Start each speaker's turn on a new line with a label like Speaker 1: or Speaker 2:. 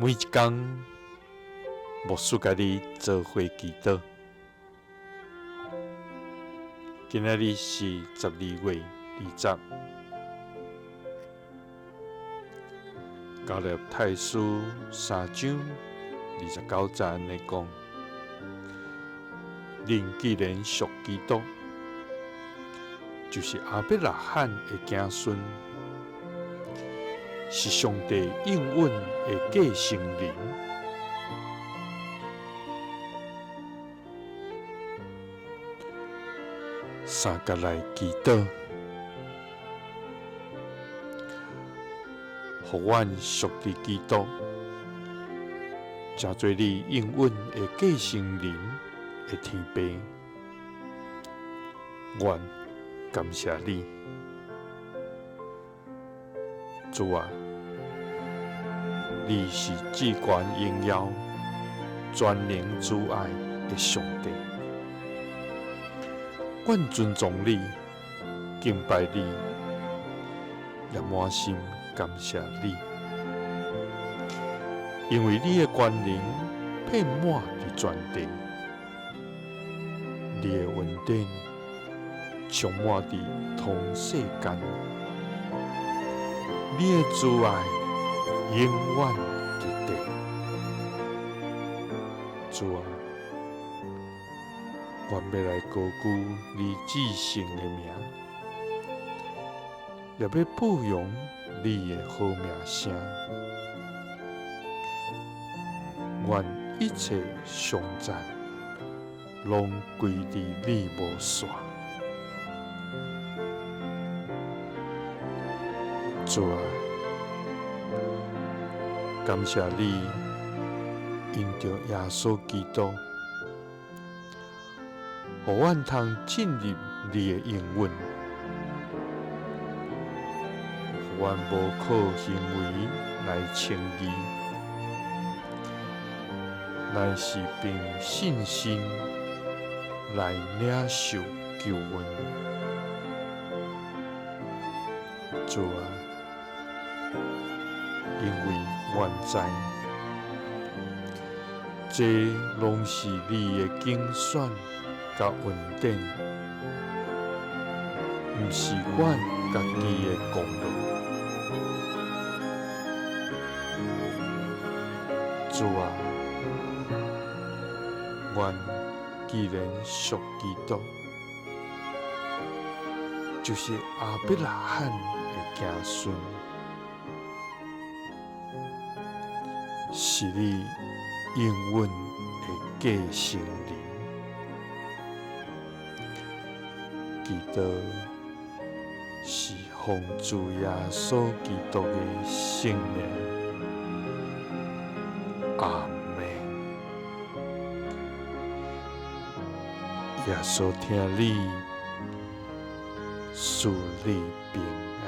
Speaker 1: 每一工，牧師佮你做伙祈禱。今仔日是12月20，加拉太書3章29節按呢講：恁既然屬基督，就是亞伯拉罕的子孫，是上帝應允的繼承人。三角來祈禱，予阮屬佇基督，成做你應允的繼承人的天父，阮感謝你，主啊，你是至懸榮耀、全能慈愛的上帝，阮尊崇你，敬拜你，也滿心感謝你，因為你的權能遍滿佇全地，你的恩典充滿佇通世間，你的慈愛永遠佇地。主啊，阮欲來高舉你至聖的名，也欲報揚你的好名聲。願一切頌讚攏歸佇你無煞。主啊，感謝你因著耶穌基督，予阮通進入你的應允，予阮無靠行為來稱義，乃是憑信心來領受救恩。主啊，因為阮知，這攏是你的揀選佮恩典，毋是阮家己的功勞。主啊，阮既然屬基督，就是亞伯拉罕的子孫，是你應允的繼承人。祈禱是奉主耶穌基督的聖名，阿們。耶穌疼你，賜你平安。